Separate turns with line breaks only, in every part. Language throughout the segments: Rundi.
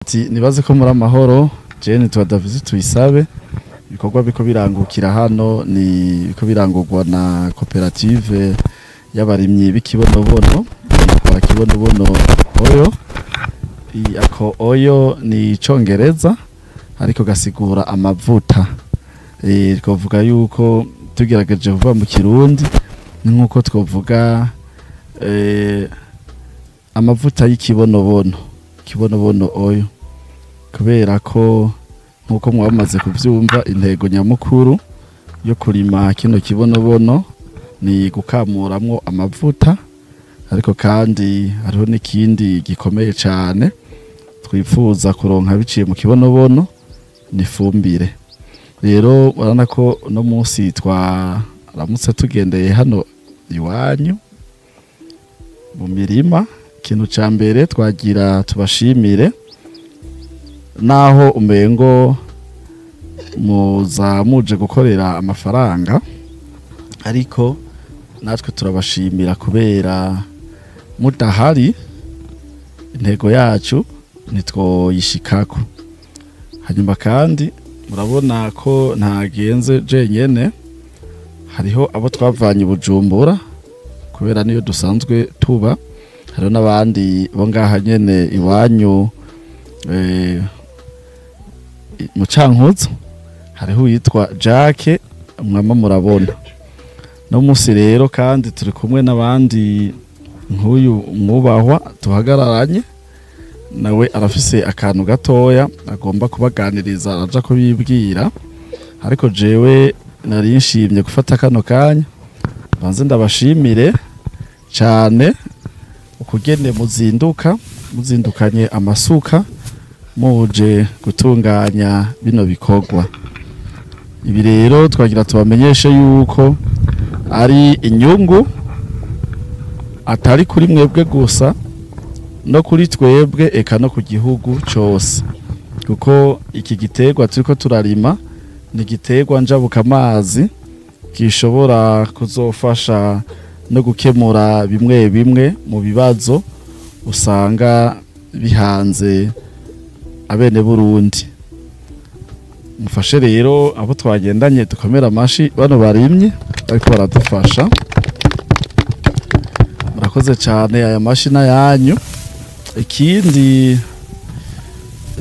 Ati nibaze ko muri amahoro. Jewe nitwa David Tuyisabe. Ibikorwa biko birangukira hano ni biko birangurwa na koperative y'abarimyi b'ikibonobono yitwa Kibonobono Oil. Ako oil ni icongereza ariko gasigura amavuta. Twavuga yuko tugerageje kuva mu Kirundi ni nkuko twavuga amavuta y'ikibonobono, Kibonobono Oil, kubera ko nkuko mwamaze kuvyumva intego nyamukuru yo kurima kino kibonobono ni gukamuramwo amavuta, ariko kandi hariho n'ikindi gikomeye cane twifuza kuronka biciye mu kibonobono ni ifumbire. Rero urabona ko uno munsi twaramutse tugendeye hano iwanyu mu mirima, ikintu ca mbere twagira tubashimire, naho umengo muza muje gukorera amafaranga, ariko natwe turabashimira kubera mudahari intego yacu ntitwoyishikako. Hanyuma kandi murabona ko ntagenze jenyene, hariho abo twavanye Bujumbura kubera niyo dusanzwe tuba, hariho n'abandi bo ngaha nyene iwanyu mu Cankuzo, hariho uwitwa Jacques mwama murabona. No musi rero kandi turi kumwe n'abandi nk'uyu mwubahwa tuhagararanye, nawe arafise akantu gatoya agomba kubaganiriza, araja kubibwira, ariko jewe nari nshimye gufata kano kanya banze ndabashimire cane ukugene muzinduka, muzindukanye amasuka muje gutunganya bino bikorwa. Ibi rero twagira tubamenyeshe yuko ari inyungu atari kuri mwebwe gusa, no kuri twebwe eka no ku gihugu cose, kuko iki giterwa turiko turarima ni igiterwa njabukamazi gishobora kuzofasha no gukemura bimwe bimwe mu bibazo usanga bihanze abene Burundi. Mufashe rero abo twagendanye dukomera amashi bano barimye ariko baradufasha. Murakoze cyane, aya mashi n'ayanyu. Ikindi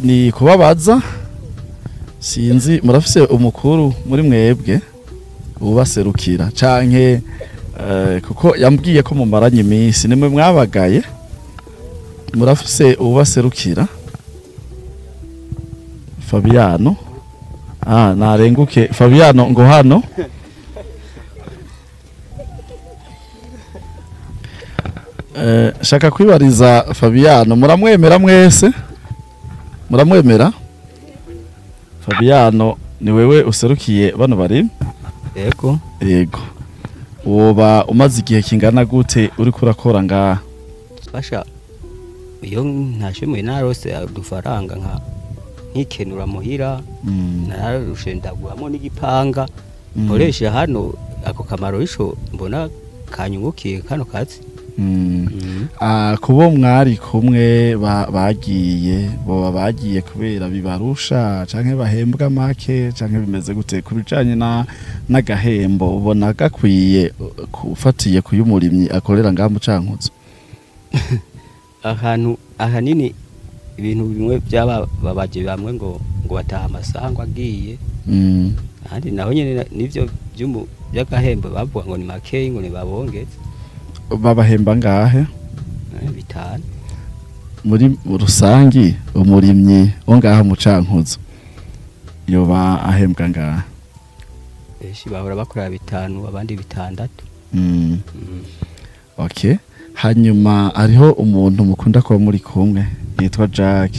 ni kubabaza, sinzi murafise umukuru muri mwebwe ubaserukira canke kuko yambwiye ko mumaranye iminsi nimwe mwabagaye, murafise ubaserukira? Fabiano, narenguke Fabiano ngo hano. Shaka kwibariza Fabiano, muramwemera mwese? Muramwemera? Fabiano ni wewe userukiye bano bari?
Yego.
Yego. Woba umaze igihe kingana gute uriko urakora ngaha?
Basha iyo ntashimwe narose udufaranga nka nkikenura muhira, nararushe ndaguramo n'igipanga nkoresha hano, ako kamaro ico mbona kanyungukiye kano kazi.
Kubo mwari kumwe bagiye, boba bagiye kubera bibarusha canke bahembwa make canke bimeze gute kubijanye n'agahembo ubona gakwiye kufatiye kuyumurimyi akorera ngaha mu Cankuzo?
Ahantu ahanini ibintu bimwe byaba babaje bamwe ngo bataha amasaha agiye, ahandi naho nyene nivyo by'agahembo bavuga ngo ni makeyi ngo nibabongeze.
Babahemba ngahe?
5.
Muri rusangi umurimyi wo ngaha mu Cankuzo yoba ahembwa ngahe?
Benshi bahora bakora 5 abandi 6.
Okay. Hanyuma hariho umuntu mukunda kuba muri kumwe yitwa Jack.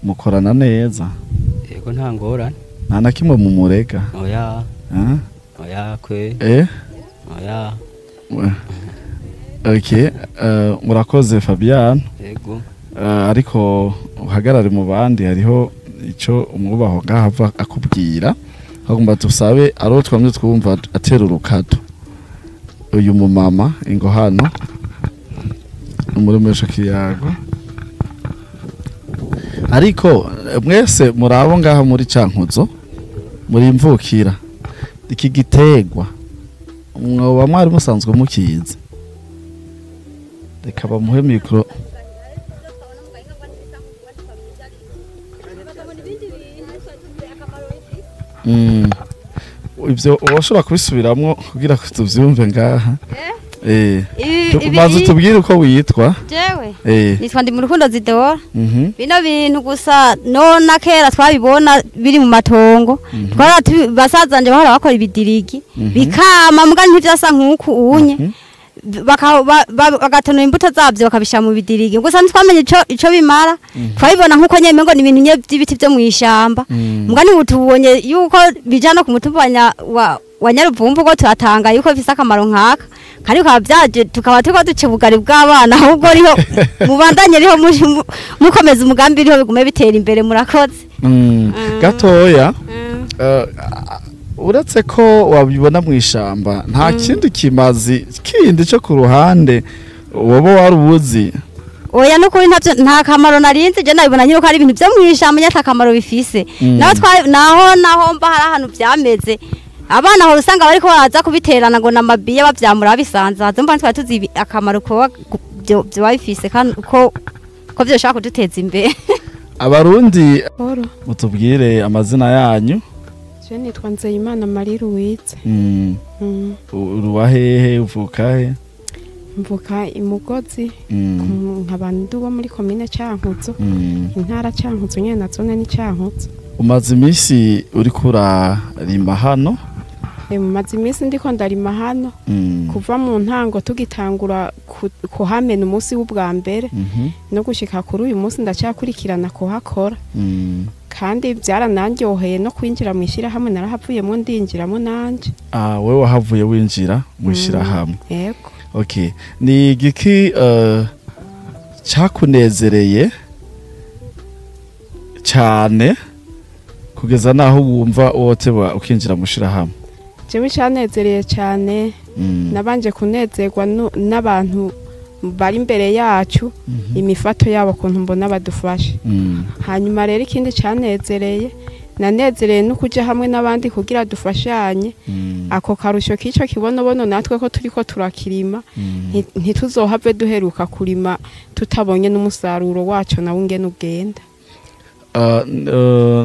Mukorana neza?
Yego, nta ngorane.
Nta na kimwe mumurega?
Oya. Oya kwe. Oya.
Okay, murakoze Fabian.
Yego.
Ariko uhagarare mu bandi, hariho ico umwubaho ngaha ava akubwira, agomba tusabe aro twamye twumva atera urukato. Uyu mumama ingo hano umuremesha kiyago. Ariko mwese murabo ngaha muri Cankuzo muri imvukira iki gitegwa mwoba mwari musanzwe mukizi? Reka bamuhe mikro. Ivyo woshobora kubisubiramwo kugira ko tuvyumve ngaha? Maze tubwire uko witwa.
Jewe nitwa ndi mu Rukundo Zidora. Bino bintu gusa nona kera twabibona biri mu matongo, twara basazanje bahora bakora ibidirigi bikama mbwa ntivyasa nkuku unye, bagatonora imbuto zabyo bakabisha mu bidirigi. Gusa ntitwamenye ico bimara, twabibona nkuko nyene ngo ni ibintu nye by'ibiti byo mwishamba. Mbwa ni tubonye yuko bijana ku mutumba wa Nyaruvumvu ko turatanga yuko bifise akamaro nkaka, kandi bikaba byaje tukaba turiko duce ubugari bw'abana, ahubwo riho mubandanye riho mukomeza umugambi riho bigume bitera imbere. Murakoze.
Gatoya uretse ko wabibona mu ishamba nta kindi kimazi kindi cyo ku ruhande woba warubuzi?
Oya nukuri ntavyo, nta kamaro narinzi je nabibona nyine ko ari ibintu byo mu ishamba nyata kamaro bifise. Naho naho mba hari ahantu byameze abana aho usanga bariko baraza kubiterana ngo namabiye bavyamura bisanzaza, mba twari tuzi akamaro ko byo bifise kandi ko byoshaka kuduteza imbere.
Abarundi mutubwire amazina yanyu.
Je nitwa Nzeyimana Marie Louise.
Uruwa hehe, uvuka he?
Mvuka imugozi, nkaba ndi uwo muri komine Cankuzo, intara Cankuzo nyene na zone ni Cankuzo.
Umaze iminsi uriko urarima hano?
Maze iminsi ndiko ndarima hano kuva mu ntango tugitangura kuhamena umunsi w'ubwa mbere no gushika kuri uyu munsi ndacyakurikirana kuhakora. Kandi byaranandyoheye no kwinjira mu ishyirahamwe, narahavuyemo ndinjiramo nanje.
Wewe wahavuye winjira mu ishyirahamwe?
Yego.
Okay, ni igiki cyakunezereye cyane kugeza naho wumva woteba ukinjira mu ishyirahamwe?
Jewe cyanezereye cyane, nabanje kunezerwa n'abantu bari imbere yacu, imifato yabo kuntu mbona badufashe. Hanyuma rero ikindi cyanezereye, nanezereye no kuja hamwe n'abandi kugira dufashanye. Ako karusho k'ico kibonobono natwe ko turiko turakirima, ntituzohave duheruka kurima tutabonye n'umusaruro waco nawe ingene ugenda.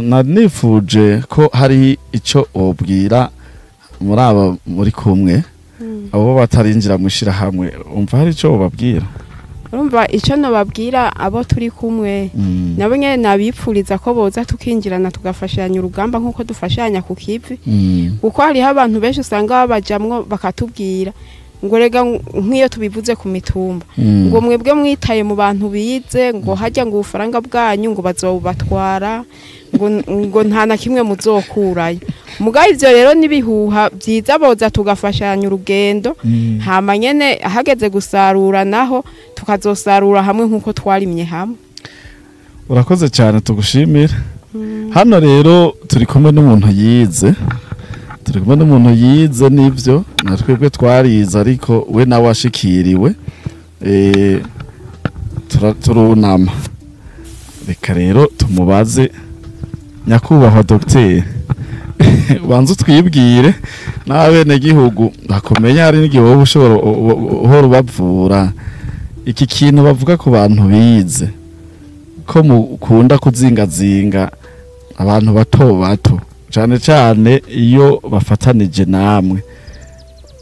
Nanifuje ko hari ico wobwira muri aba muri kumwe abo batarinjira mu ishyirahamwe, umva hari ico wobabwira?
Urumva ico nobabwira abo turi kumwe, nabo nyene nabipfuriza ko boza tukinjirana tugafashanya urugamba nkuko dufashanya ku kivi. Kuko hariho abantu benshi usanga babajamwo bakatubwira ngo rega nk'iyo tubivuze ku mitumba ngo mwebwe mwitaye mu bantu bize, ngo hajya ngo ubufaranga bwanyu ngo bazobubatwara, ngo nta na kimwe muzokurayo. Mugabe ivyo rero nibihuha byiza, boza tugafashanya urugendo, hama nyene hageze gusarura naho tukazosarura hamwe nkuko twarimye hamwe.
Urakoze cyane, tugushimira. Hano rero turi kumwe n'umuntu yize, nivyo na twebwe twarize, ariko we nawe washikiriwe turunama. Reka rero tumubaze. Nyakubahwa dogiteri, banza utwibwire n'abenegihugu bakumenya, hari n'igihe wowe ushobora uhora ubavura. Iki kintu bavuga ku bantu bize ko mukunda kuzingazinga abantu bato bato, cyane cyane iyo bafatanije namwe,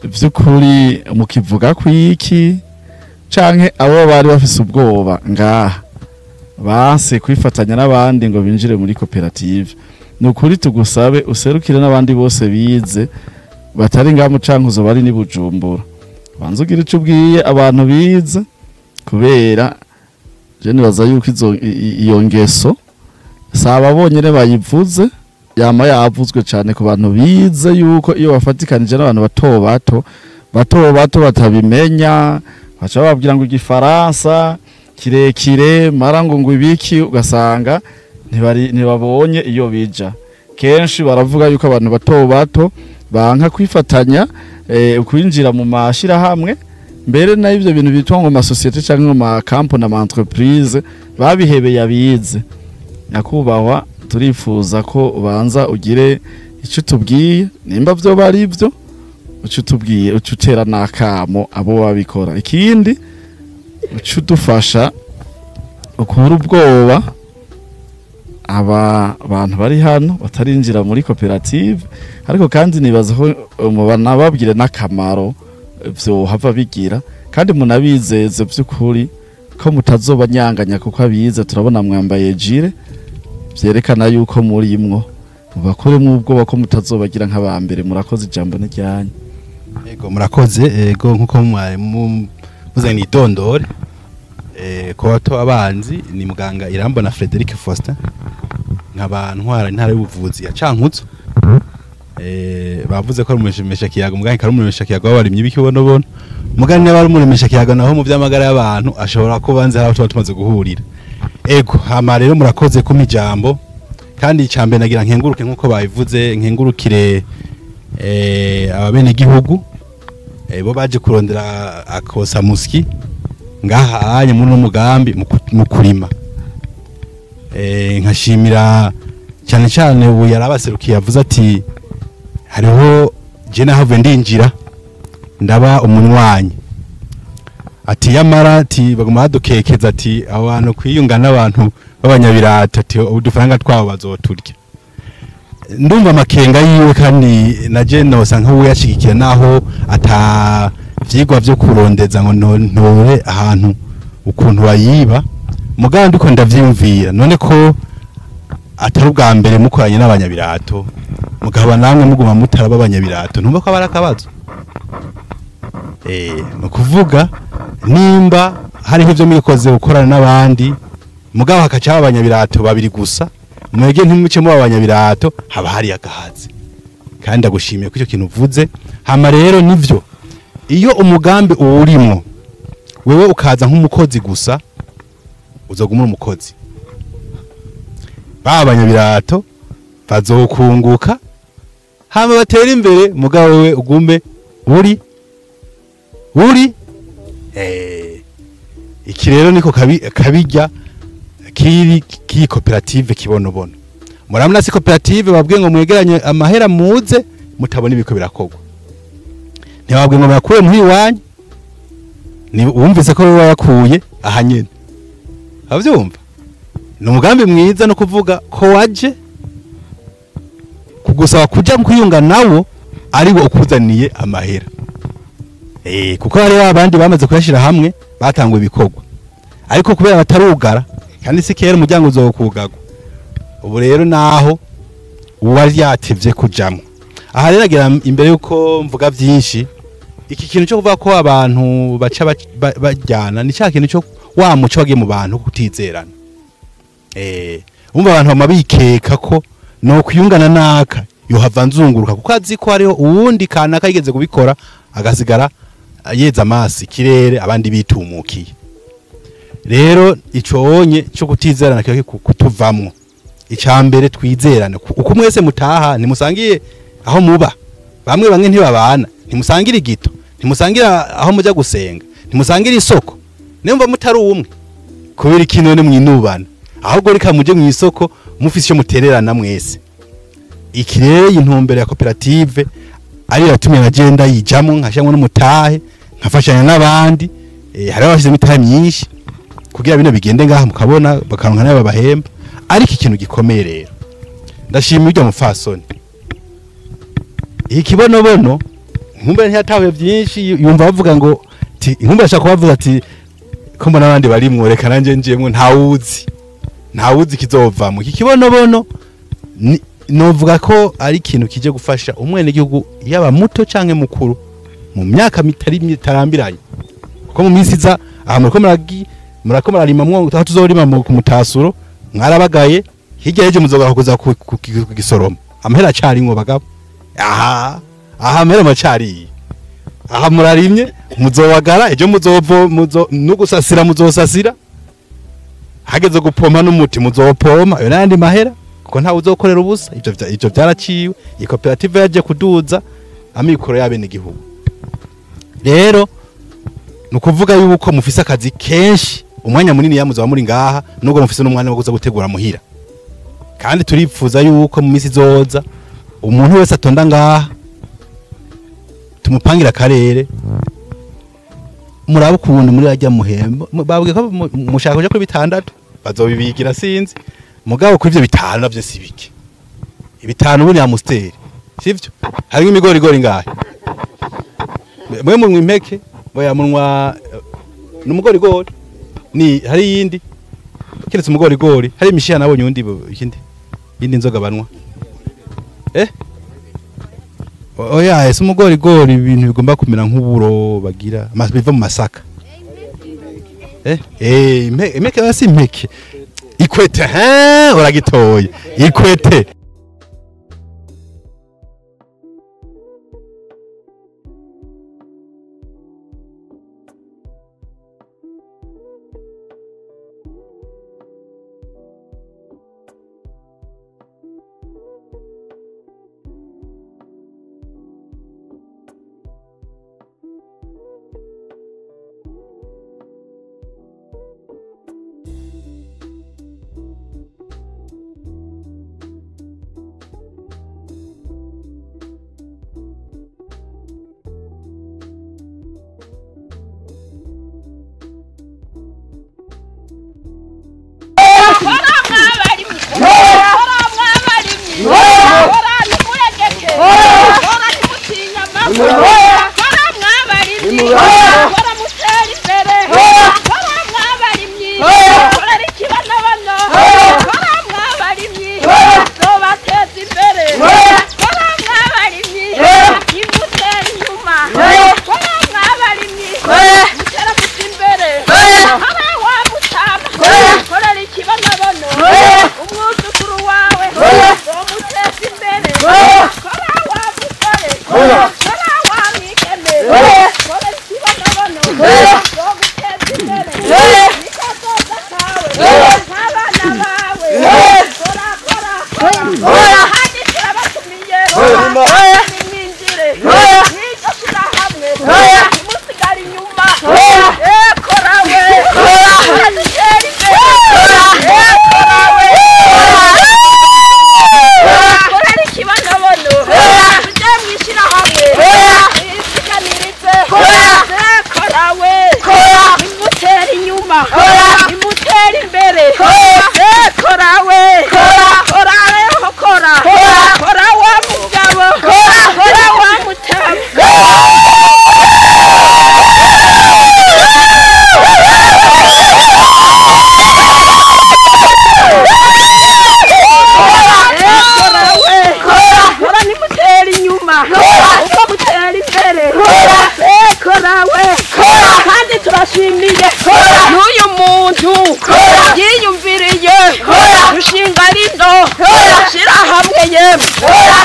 by'ukuri mukivuga ku iki? Canke abo bari bafise ubwoba ngaha banse kwifatanya n'abandi ngo binjire muri koperative, ni ukuri tugusabe userukire n'abandi bose bize batari ngaha mu Cankuzo bari ni Bujumbura, banza ugire ico ubwiye abantu bize, kubera je nibaza yuko iyo ngeso saba bonyene bayivuze, yama yavuzwe cyane ku bantu bize yuko iyo bafatikanije n'abantu bato bato batabimenya, baca bababwira ngo igifaransa kirekire mara ngo ibiki, ugasanga ntibabonye iyo bija. Kenshi baravuga yuko abantu bato bato banka kwifatanya, kwinjira mu mashirahamwe, mbere na ivyo bintu bitwa ngo ma société canke ngo ma company, ma entreprise, babihebeye abize. Nyakubahwa, turifuza ko ubanza ugire icyo tubwiye, nimba byo bari byo uco tubwiye, uco utera nakamo abo babikora. Ikindi uco dufasha ukura ubwoba aba bantu bari hano batarinjira muri koperative, ariko kandi nibaza ko banababwire n'akamaro vyo hava bigira, kandi munabizeze by'ukuri ko mutazobanyanganya, kuko abize turabona mwambaye jire byerekana yuko muri imwo mubakoremo ubwoba ko mutazobagira nk'abambere. Murakoze, ijambo n'ijyanye.
Ego, murakoze. Ego, nkuko mwari muze nidondore ko bato abanzi ni muganga Irambona Frederic Faustin, nkaba ntwara intara y'ubuvuzi ya Cankuzo. Bavuze ko ari umuremesha kiyago, muganga kari umuremesha kiyago w'abarimyi b'ikibonobono, muganga niba ari umuremesha kiyago naho mu vy'amagara y'abantu ashobora kuba nzi hari tumaze guhurira. Ego, hama rero murakoze ku mijambo, kandi icambere nagira nkenguruke nkuko babivuze, nkengurukire ababene gihugu bo baje kurondera akosa muski ngaha anye muri no mugambi mu kurima. Nkashimira cyane cyane ubu yarabaserukiye avuze ati hariho je nahavuye ndinjira ndaba umunywanyi, ati yamara ati baguma badukekeza ati abantu kwiyunga n'abantu b'abanyabirata ati udufaranga twabo bazoturya. Ndumva amakenga yiwe, kandi na je nosa nk'uwo yashigikira naho ata vyigwa vyo kurondeza ngo ntore ahantu ukuntu bayiba, mugabo ndiko ndavyiyumvira none ko atari ubwa mbere mukoranye n'abanyabirato, mugaba namwe muguma mutaraba abanyabirato, ntumva ko abari akabazo. No kuvuga nimba hariho ivyo mwikoze gukorana n'abandi mugabo hakaca abanyabirato babiri gusa, mwege ntimuce mu abanyabirato, haba hari agahazi. Kandi ndagushimiye ko icyo kintu uvuze. Hama rero nivyo, iyo umugambi uwurimo wewe ukaza nk'umukozi gusa, uzoguma umukozi, ba abanyabirato bazokunguka hama batera imbere, mugabo wewe ugume uri iki rero niko kabijya kiri ki koperative kibonobono. Muramuna si koperative babwiye ngo mwegeranye amahera muze mutabona ibiko birakogwa, ntibabwiye ngo bakuye muhi wanyu, ni wumvise ko bayakuye aha nyene, avyumva. Ni umugambi mwiza no kuvuga ko waje kugusaba kuja kwiyunga nawo ari wo ukuzaniye amahera, kuko hari abandi bamaze kuyashira hamwe batangwe ibikorwa, ariko kubera batarugara kandi si kera umuryango uzokugagwa. Ubu rero naho uwari yatevye kujamwo. Aha rero nagira imbere yuko mvuga byinshi, iki kintu cyo kuvuga ko abantu baca bajyana ni cya kintu cyo wa muco wagiye mu bantu kutizerana. Umva abantu bamabikeka ko no kwiyungana naka yohava nzunguruka, kuko azi ko hariho uwundi kanaka yigeze kubikora agasigara yeza amasi kirere abandi bitumukiye. Rero ico onye cyo kutizerana kiba kutuvamwo. Icambere twizerane, uko mwese mutaha ntimusangiye aho muba, bamwe ntibabana, ntimusangira igito, ntimusangira aho muja gusenga, ntimusangira isoko, nimba mutari umwe kubera iki none mwinubana, ahubwo reka muje mu isoko mufise icyo mutererana mwese. Iki rero intumbero ya koperative ari yatumye agenda yijamo nkashamwe n'umutahe nkafashanya n'abandi, hari abashize imitahe myinshi kugira bino bigende ngaha mukabona bakaronka n'aba bahemba. Ariko ikintu gikomeye rero ndashimira iryo mufasoni ikibonobono, inkumbe ntiyatawe byinshi, yumva bavuga ngo inkumbe ashaka kubavuga ati ko mbona abandi barimwo reka nanje njemwe, ntawuzi kizovamo. Iki kibonobono novuga ko ari ikintu kije gufasha umwene gihugu yaba muto canke mukuru mu myaka mitari mitarambiranye, kuko mu minsi iza aha murako murarima mwo tuzorima mu mutasuro mwarabagaye, hirya yeje muzogara kuza kugisoroma amahera acari mwo bagabo. Aha amahera macari aha murarimye muzobagara ejo muzovo muzo nugusasira muzosasira, hageze gupompa n'umuti muzopompa, ayo nandi mahera kuko nta uzokorera ubusa. Ivyo byaraciwe, iyi koperative yaje kuduza amikoro y'abene gihugu. Rero nukuvuga yuko mufise akazi kenshi, umwanya munini yamuza muri ngaha, nubwo mufise n'umwanya wo kuza gutegura muhira. Kandi turipfuza yuko mu misi zoza umuntu wese atonda ngaha tumupangira akarere, murabe ukuntu muri ajya muhembo babwiye ko mushaka kuja kuri bitandatu bazobibigira sinzi, mugabo kuri ivyo bitanu navyo si bike. Ibitanu ubu ni amusteri, sivyo? Harimo imigorigori ngahe mwe munywa impeke, boya munwa n'umugorigori ni hari yindi keretse umugorigori hari imishiha nabonye undi ikindi yindi nzoga banwa oya ese umugorigori ibintu bigomba kumera nk'uburo bagira biva mu masaka impeke basi impeke ikwete uragitoye ikwete.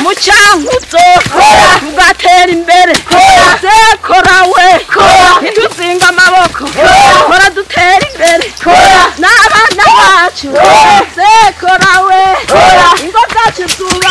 Mucyankuzo tugatera imbere kora we ntituzinga amaboko kora dutera imbere n'abana bacu kora we ingo zacu zuba.